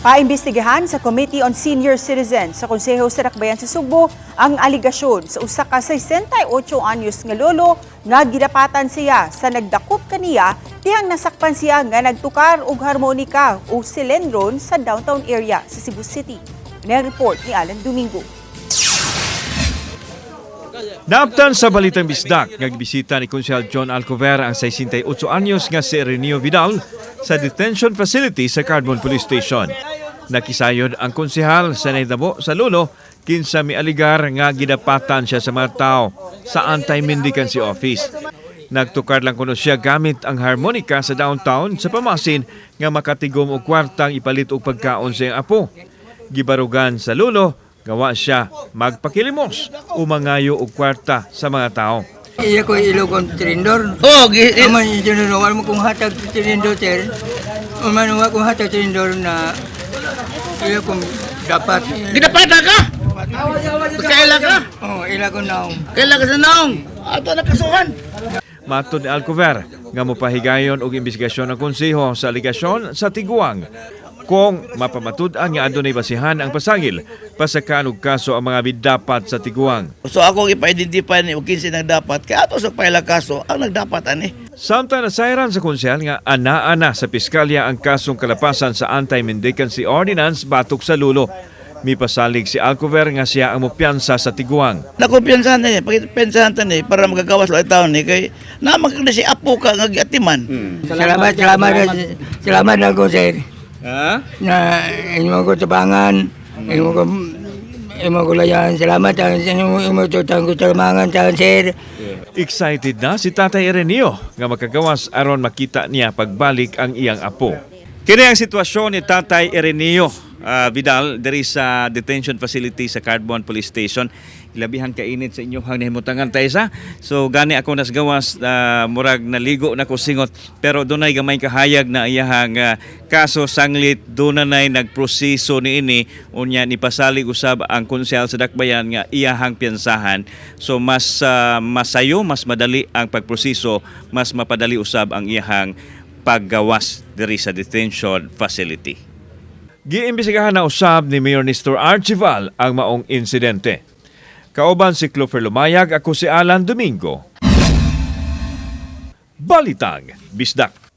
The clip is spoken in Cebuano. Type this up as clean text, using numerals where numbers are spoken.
Paimbestigahan sa Committee on Senior Citizens sa Konseho sa Dakbayan sa Sugbo ang aligasyon sa usa ka 68 anyos nga lolo nga gidapatan siya sa nagdakop kaniya dihang nasakpan siya nga nagtukar og harmonika o silendron sa downtown area sa Cebu City. Ni report ni Alan Domingo. Naaptan sa Balitang Bisdak, nga gibisita ni Konsehal John Alcover ang 68 anyos nga si Ireneo Vidal sa detention facility sa Cardamone Police Station. Nakisayod ang konsehal sa nahitabo sa lolo kinsa mialigar nga gidapatan siya sa mga tao sa anti-mendicancy office. Nagtukar lang kuno siya gamit ang harmonica sa downtown sa pamasin nga makatigom og kwartang ipalit og pagkaon sa iyang apo. Gibarugan sa lolo, gawa siya magpakilimos o mangayo og kwarta sa mga tao. Iya ko ilog trindor. Oh, gi Aman yung wala mo kong hatag trindor, sir. Aman wa kong hatag trindor na iya kong dapat. Gidapata ka? Kaila ka? Oh, ila ko naong. Kaila ka sa naong? Ato na kasuhan. Matod ni Alcover nga mopahigayon og imbestigasyon ang konseho sa aligasyon sa tiguang kung mapamatud-an nga adunay basihan ang pasangil, pasakaan og kaso ang mga midapat sa tiguang. So ako ipa-identify ni og kinsa nagdapat kay ato sa paila kaso ang nagdapat ani. Samtang nasayran sa konsehal nga ana-ana sa piskalya ang kasong kalapasan sa Anti-Mendicancy Ordinance batok sa lolo. Mipasalig si Alcover nga siya ang mopiyansa sa tiguang. Nakumpiyansahan ni, pakipiyansahan ta ni para magagawas lo taon ni kay naman ka na si apo ka nga giatiman. Salamat, salamat, salamat na ko, sir. Ha? Na inyo ko tabangan, inyo ko layan. Salamat ang inyo inyo tutang ko tabangan, sir. Excited na si Tatay Ireneo nga makagawas aron makita niya pagbalik ang iyang apo. Kini ang sitwasyon ni Tatay Ireneo Vidal diri sa detention facility sa Cardamone Police Station. Ilabihan kainit sa inyong nahimutangan tayo sa. So gani ako nasgawas, murag naligo na ko singot, pero dunay gamay kahayag na iyahang kaso sanglit dunay nagproseso niini, unya nipasalig usab ang konsehal sa Dakbayan nga iyahang piyansahan. So mas masayo, mas madali ang pagproseso, mas mapadali usab ang iyahang paggawas diri sa detention facility. Giimbestigahan na usab ni Mayor Nestor Archival ang maong insidente. Kauban si Clover Lumayag, ako si Alan Domingo. Balitang Bisdak.